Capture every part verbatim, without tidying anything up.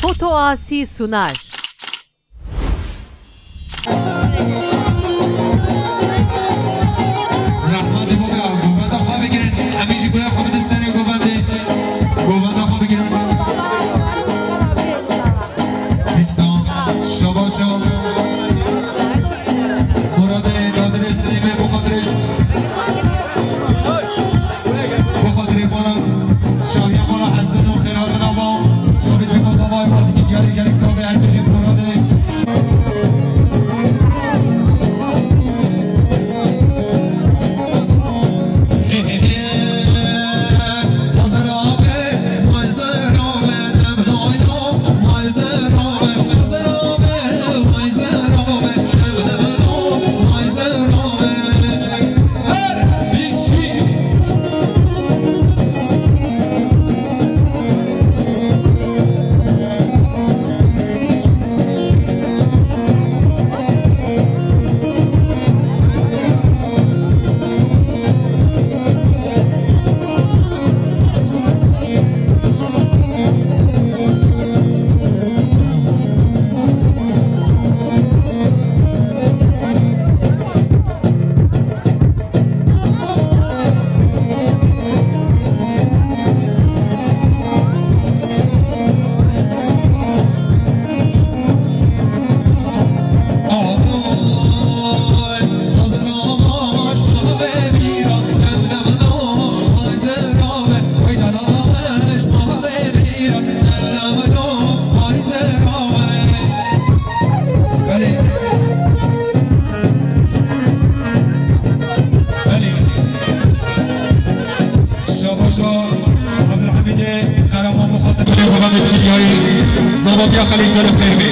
Foto Asî Sunar. Rehmetê bo be, govenda xwe bigirin. Em ê jî goya xwe bidin serê govendê. Govenda xwe bigirin. Bîstan, şabaşa. Muradê Nadirê Silêmê, bo xatirê, bo xatirê mala şahiya mala Hesen û xêrhatina wan. Çavê cî xwe zavayê wan dikî diyarê gelek savê her bijî Muradê. Şabaşa Abdülhamid'e Karaman, bu kadar. Kuvvetli yarı Zabatya Halil Galip Fehmi.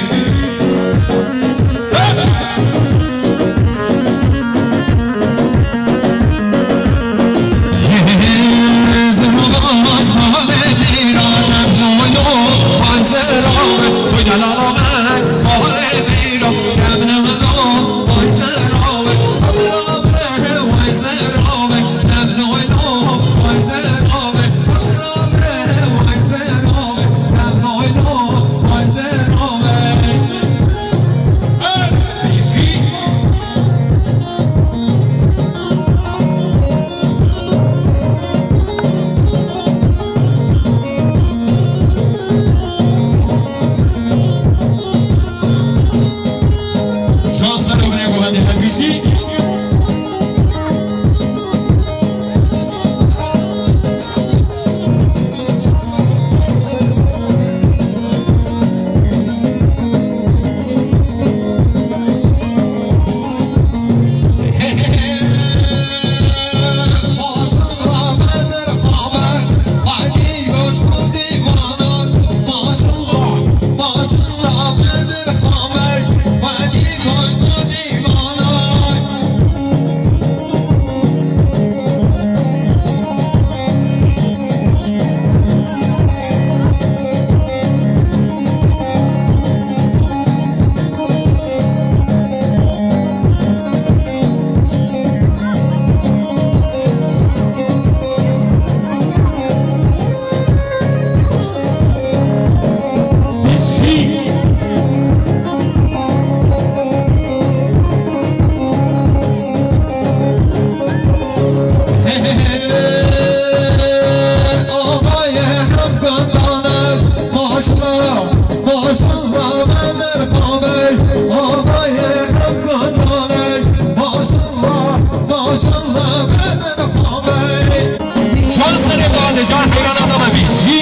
Şans sero binê govendê her bijî. Şans serê xwe, Necat Ceylan, adama bijî.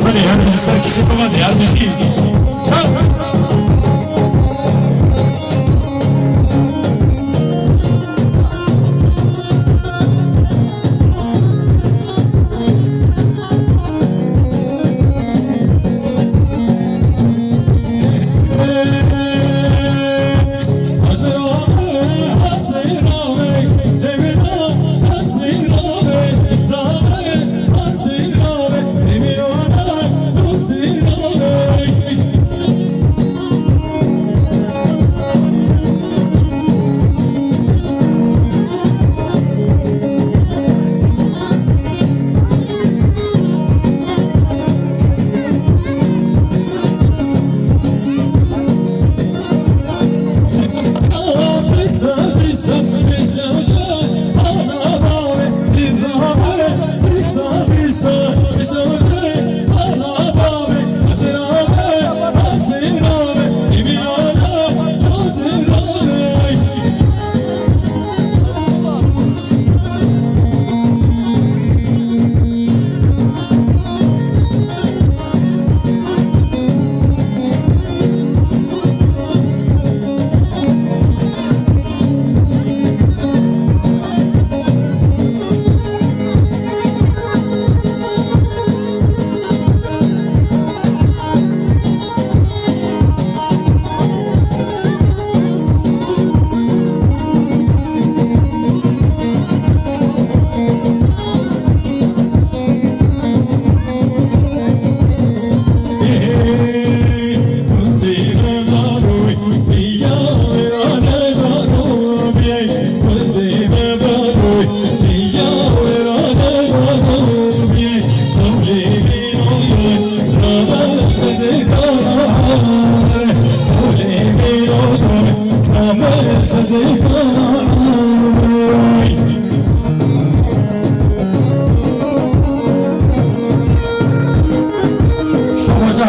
Belê, her bijî ser kîsê xwe de, her bijî. Şabaşa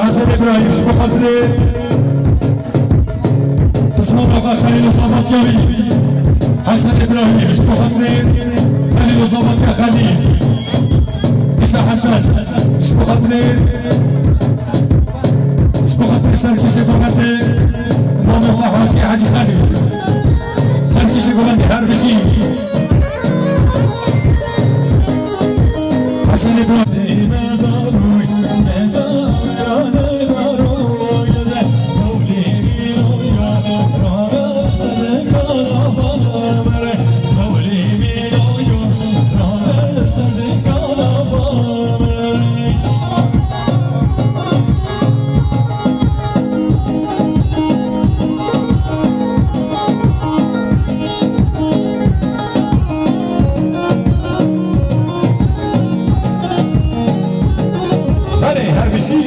Hesen Îbrahîm ji bo xatirê Pismana xwe Xelîl û Sabatya wî. Hesen Îbrahîm ji bo xatirê Xelîl û Sabatya Xelîl. Îsa Hesen ji bo xatirê Ji bo xatirê serkişê Gometê, namê xwe Hacî Hecî Xelîl. Serkişê Gometê her bijî. Hesenê Gometê. Her bijî.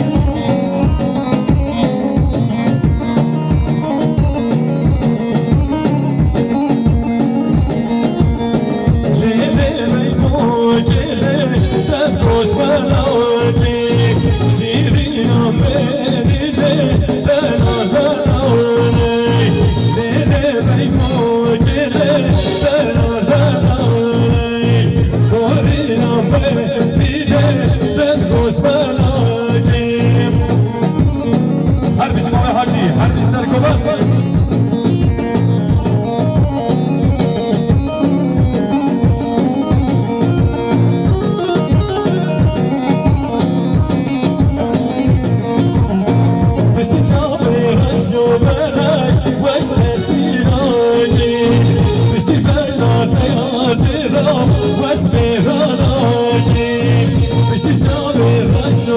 Her bijî Mame Hacî, her bijî Serkovan. Piştî çavê reş û berek weste sînakî. Piştî beyna te ya zêra west bêranakî. Piştî çavê reş û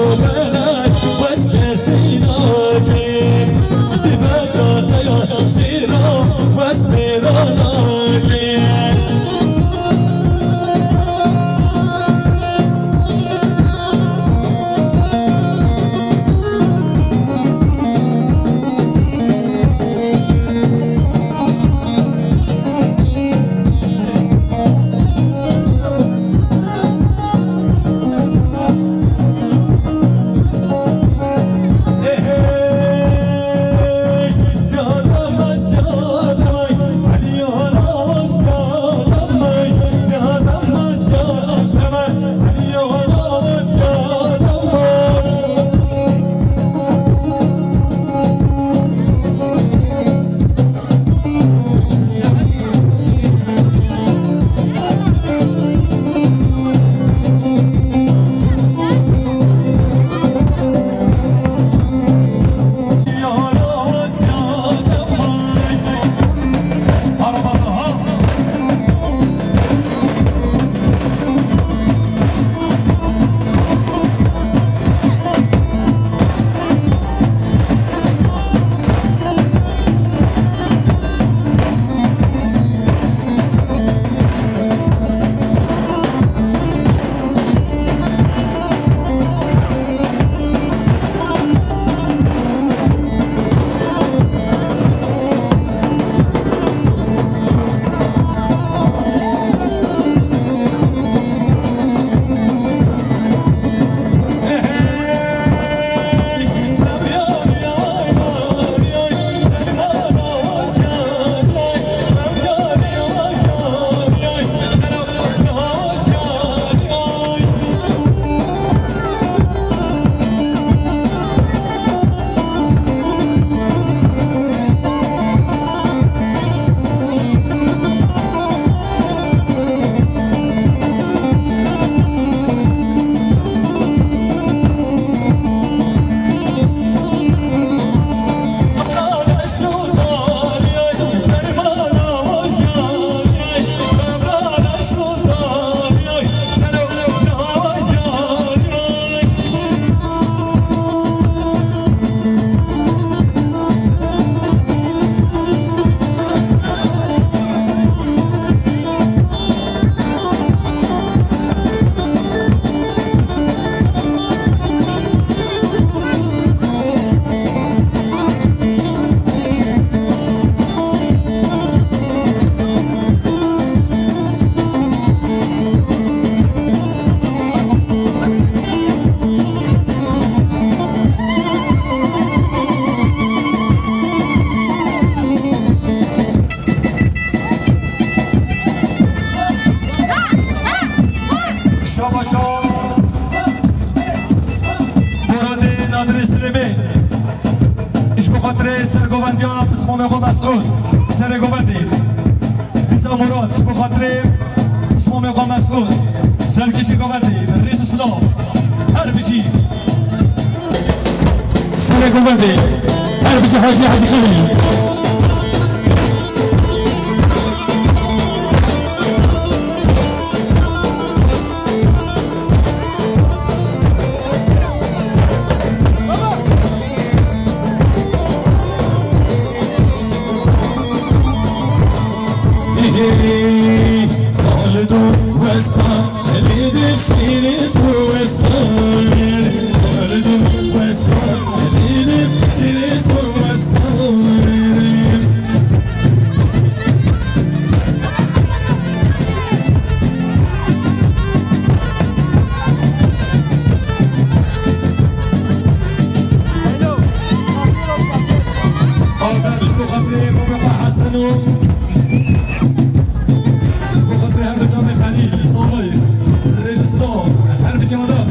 Ya pismamê xwe Mesûd, serê govendê. Rîza Murad, ji bo xatirê pismamê xwe Mesûd, serkişî govendê, rêz û silav. Her bijî. Serê govendê, her bijî Hacî, Hacî Xelîl. Xalid û Wespa, Xalid û Şîrîz û Wespa, Xalid û Wespa, Xalid û Şîrîz û Wespa. Adem ji bo xatirê Mustafa Hesen û ji bo xatirê her du çavê Xelîl, Salih, rêj û silav, her bijî Adem.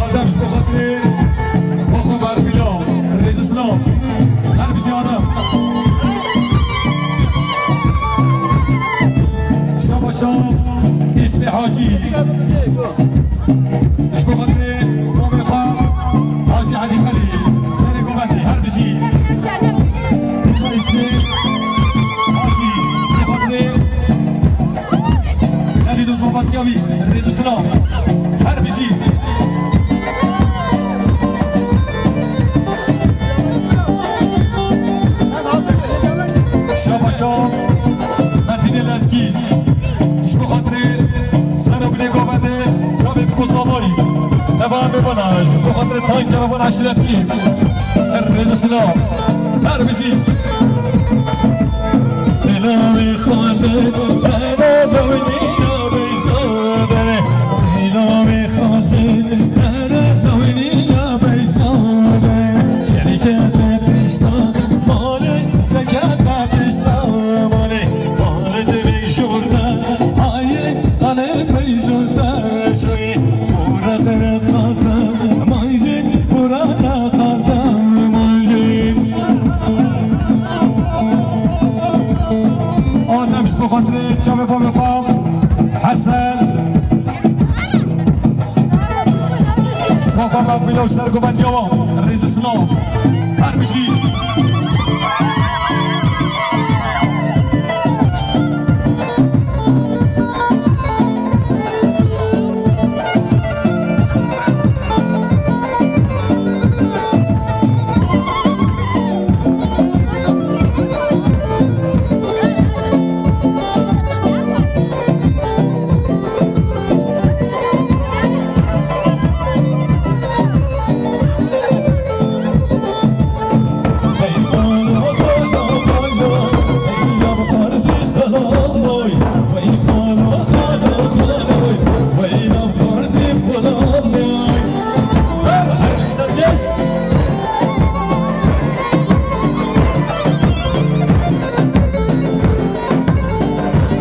Adem ji bo xatirê Xwexa Berfîla, rêz û silav. Her bijî Adem. Şaba şab, Îsmê Hacî. Ji bo xatirê mamê xwe, Hacî, Hacî Xelîl, serê govendê, her bijî. Îsmê, Îsmê Hacî, ji bo xatirê Xelîl û zobatiya wî, rêz û silav. Her bijî. Şaba şab, Metînê Lezgî. Ji bo xatirê serokê govendê, çavê Kusamayî. Teva em ê bana, ji bo xatirê tankera van eşretî. Rêz û silav. Her bijî. Dilamê xwe de, here bewnîna beyzadere. Dilamê xwe de, here bewnîna beyzadere. Çelîke te pişta malê, çeke te pişta malê. Xalid bey jor de, hayê, Xalid bey jor de, çoyê. Pura qere qata, manjê, pura qata, manjê. Adem ji bo xatirê çavê Fabrîka Hesen. Baba, baba, bila ser guvendiya wan. Rêz û silav. Her bijî.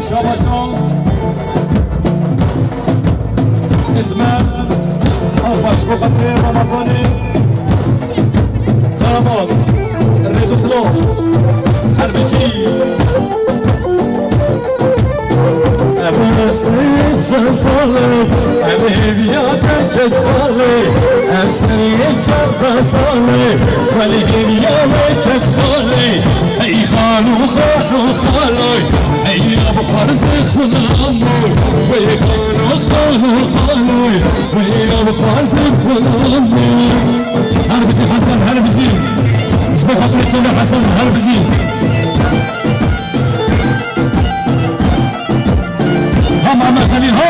Şaba şab. Îsmet. Ew baş bo xatirê Ramazanê. Qaraman. Rêz û silav. Her bijî. Ev rastê çend sal e, ev hêviya te kes xal e, ev serê çardeh sal e, welê hêviya wê kes xal e. Ey xalo, xalo, xaloy, ey ya bi xwarzê xulamboy, wey xalo, xalo, xaloy, wey ya bi xwarzê xulamboy. Her bijî Hesen, her bijî. Ji bo xatirê çolê Hesen, her bijî. Ha Mehmet Xelîl, ha.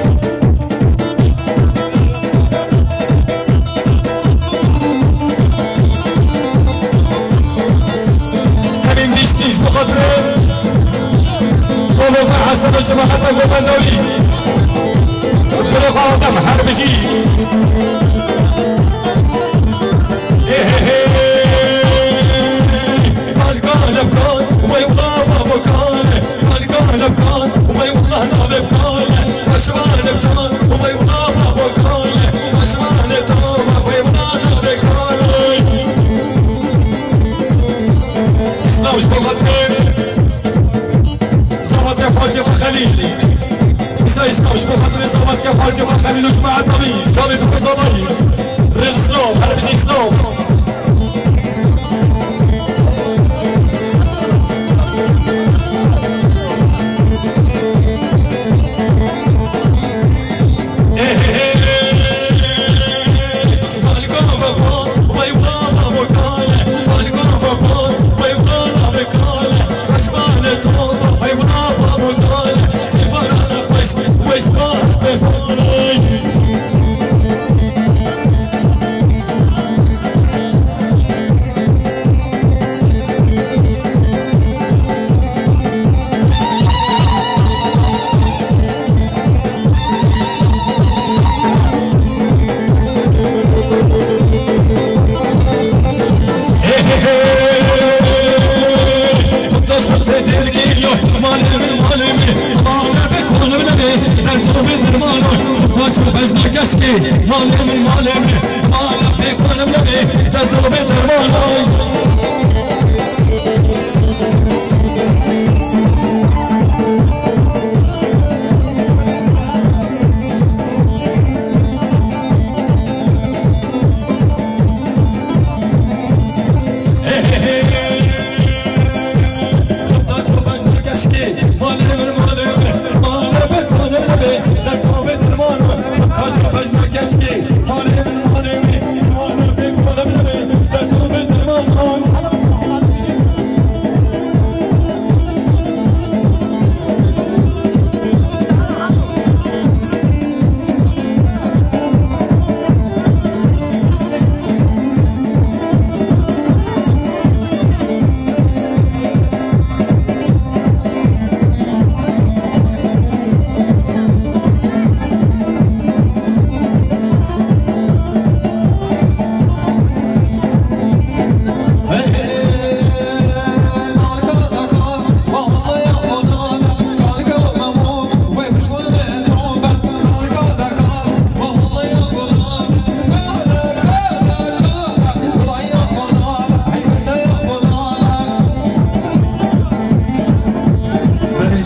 Hemî dîş dîş bi xatirê Bolo Ferhesen û cemaeta Gomendawî. Biro xwe Adem her bijî. Hê, hê, hê. Kal, kal, kal, wey, wela, babo, kal. Kal, kal, kal, wey, wela, navê, kal. Paşvan, kal, wey, wela, babo, kal. Paşvan, kal, wey, wela, navê, kal. Îslam ji bo xatirê zavatê xwezê xwe Xelîl. Îsa Îslam ji bo xatirê zavatê xwezê xwe Xelîl û cemaeta wî. Çavê bikir zavayî. Rêz Îslam, her bijî Îslam. Malê min, malê min, mala pê kolim nebê, derdo bê dermano. Paşo xezna keşkê, malê min, malê min, mala pê kolim nebê, derdo bê dermano.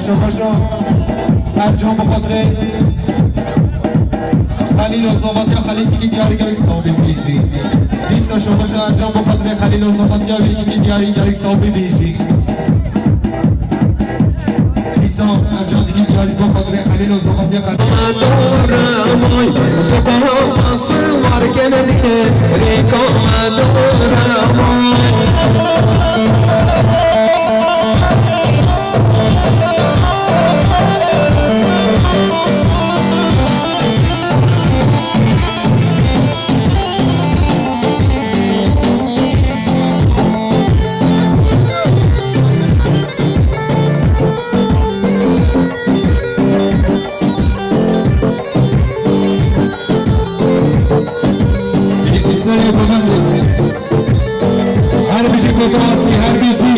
Şabaşa Ercan bi xatirê Xelîl û Zavatya Xelîl tikî diyarî gelek sawbî bêjî. Dîsa şabaşa Ercan bi xatirê Xelîl û Zavatya wî tikî diyarî gelek sawbî bêjî. Dîsa Ercan tikî diyarî bi xatirê Xelîl û Zavatya Xelîl. Bijî serê bavendê. Her bijî Kotawasî, her bijî.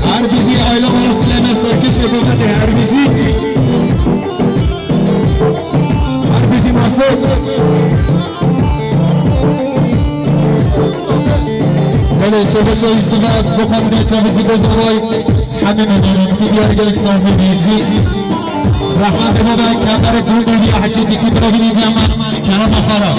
Her bijî aîla Mala Silêman Serkişê bavendê, her bijî. Her bijî Masot. Belê, şebeşa Yusuf Ed, bu xatirê Çavuşî Gozalay. Hemî memnûn, tu diyar gelek sazî dîjî. Rehmetê baba, kemerek gundê bîya heçî dikî bira bînî cema, şikara bexara.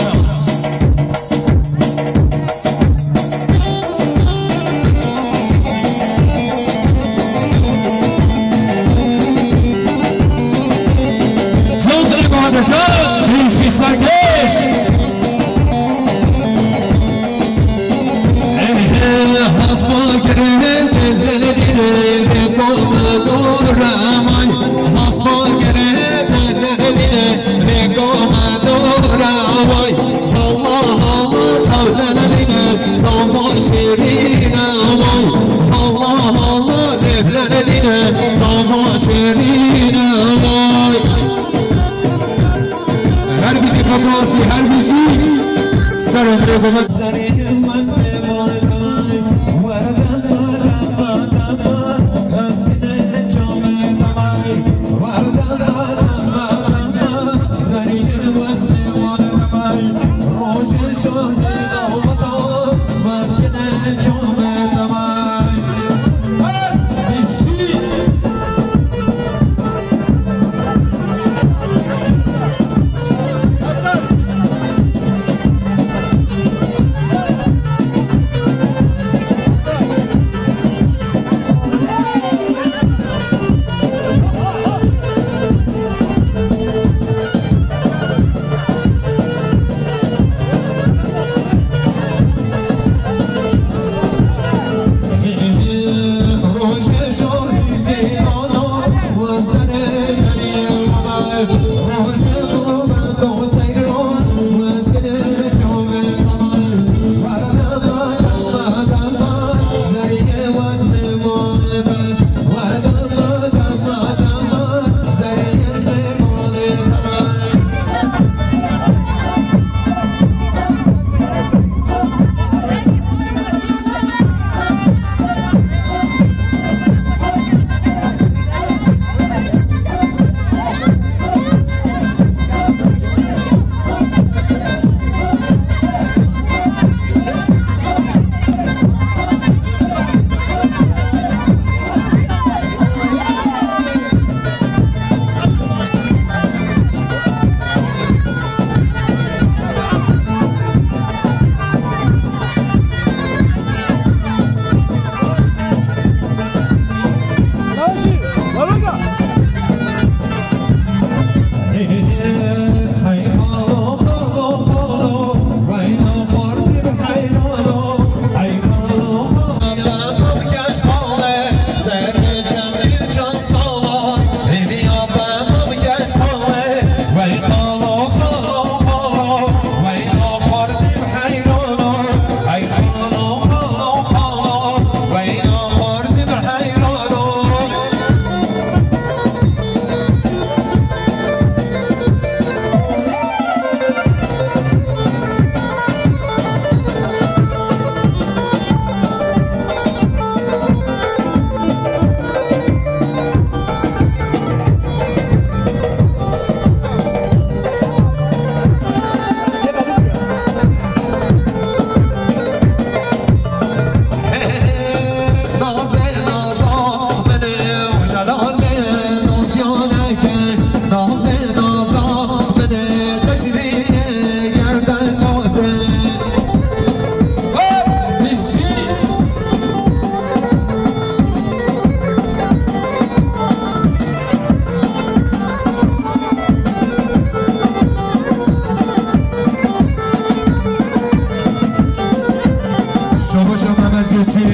Can dirê baba, can, dîjî serkeş. Hasba gerê dil dil dîne, rêko me dor amay. Hasba gerê dil dil dîne, rêko me dor amay. Allah Allah, tawle dîne, zama şirîne amay. Allah Allah, lêble dîne, zama şirîne amay. Her bijî Fatma Asî, her bijî. Ser ömrê xwe me.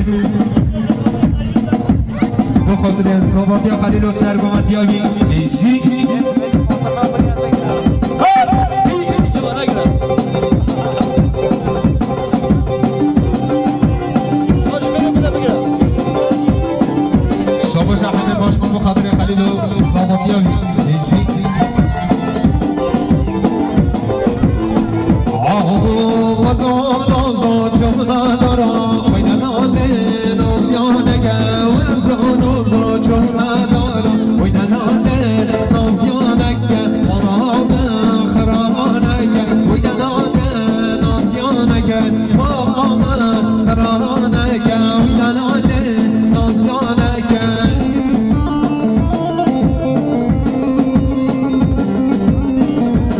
Bi xatirê zavatiya Xelîlo sergovendiya wî jî. Şabaşa hemî baş bû bi xatirê Xelîlo zavatiya wî jî.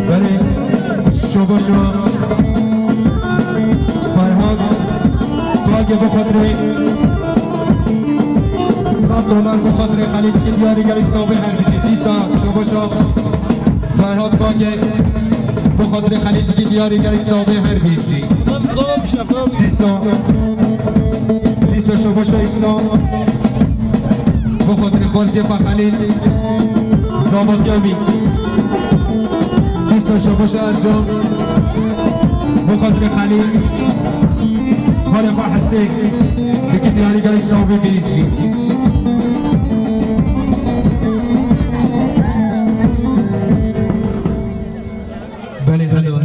Belê, şoboşo. Ferhat, Bagê bi xatirê sed dolar bi xatirê Xelîl dikî diyarî gelek savê her bijî. Dîsa şoboşo. Ferhat Bagê bi xatirê Xelîl dikî diyarî gelek savê her bijî. Dîsa, dîsa şoboşo Îslam. Bi xatirê xwarziyê xwe Xelîl. Zavatiya wî. Dîsa şoboşa Ercan. Bi xatirê Xelîl. Xalê xwe Hesê. Dikî diyarî gelek savê bêjî. Belê, helal.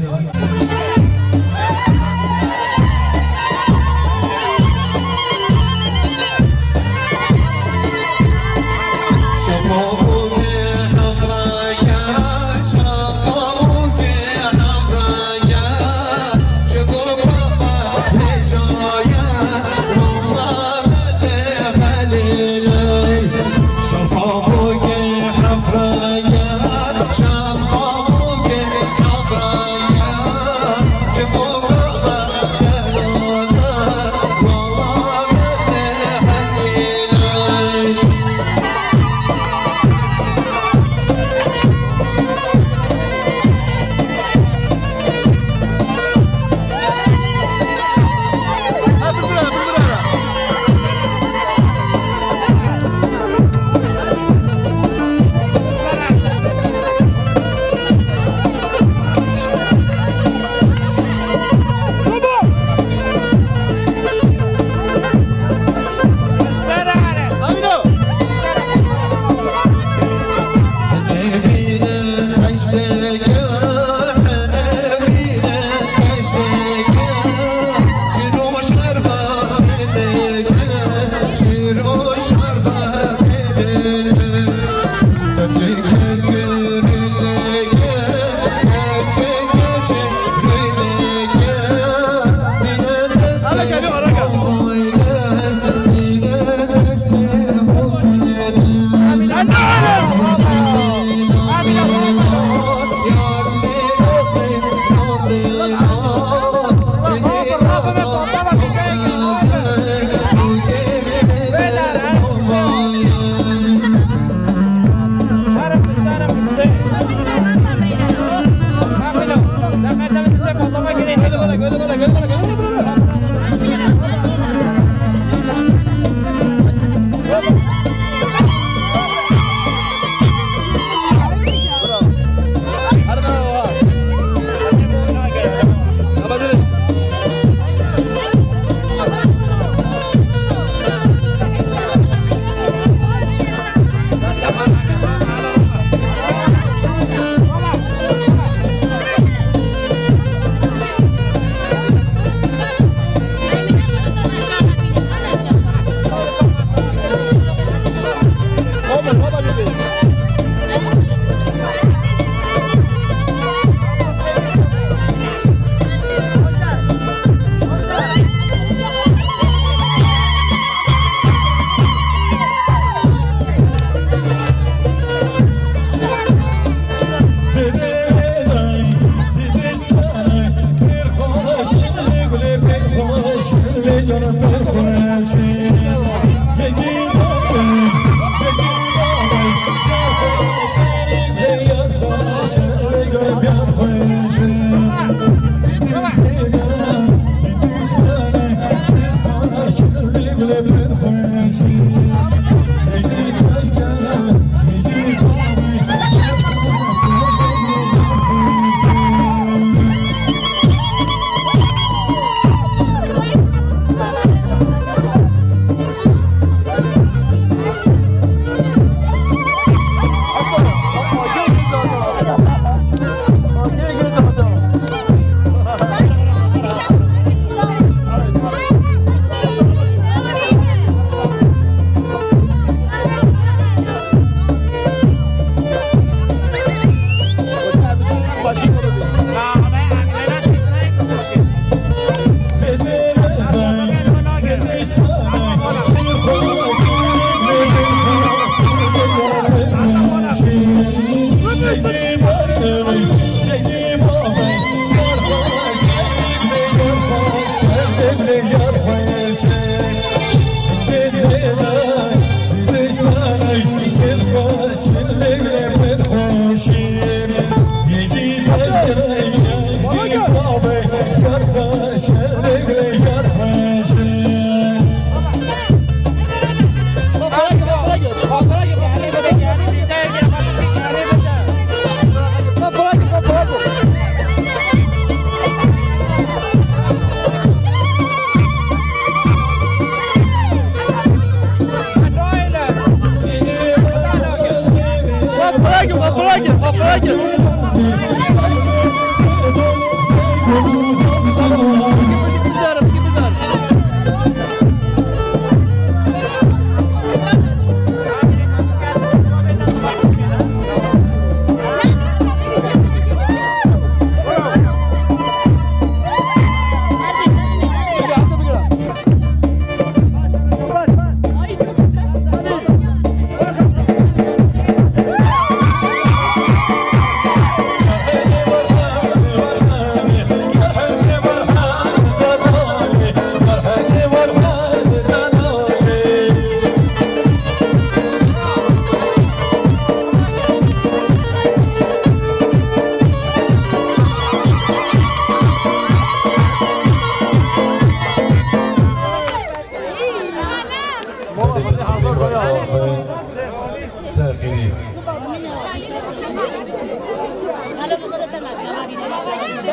Ser xêrî.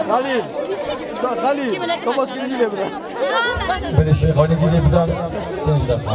Xalî, Xalî, Thomas Green'i de bırak. Belê Şeyxanî gîlê bidan pênc deqa.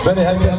Belê, herkes.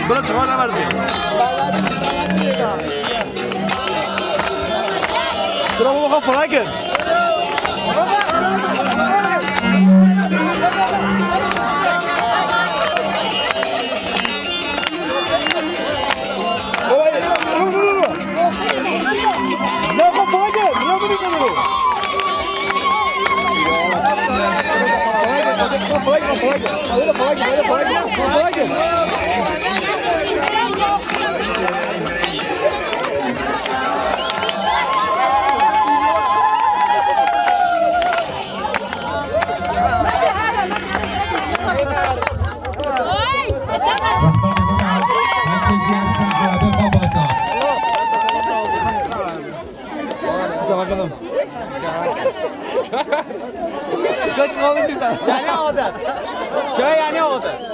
Bırak, bana verdi. Bravo, bak, Frank. Kaç kalmışım da? Yani o da. Şöyle yani o da.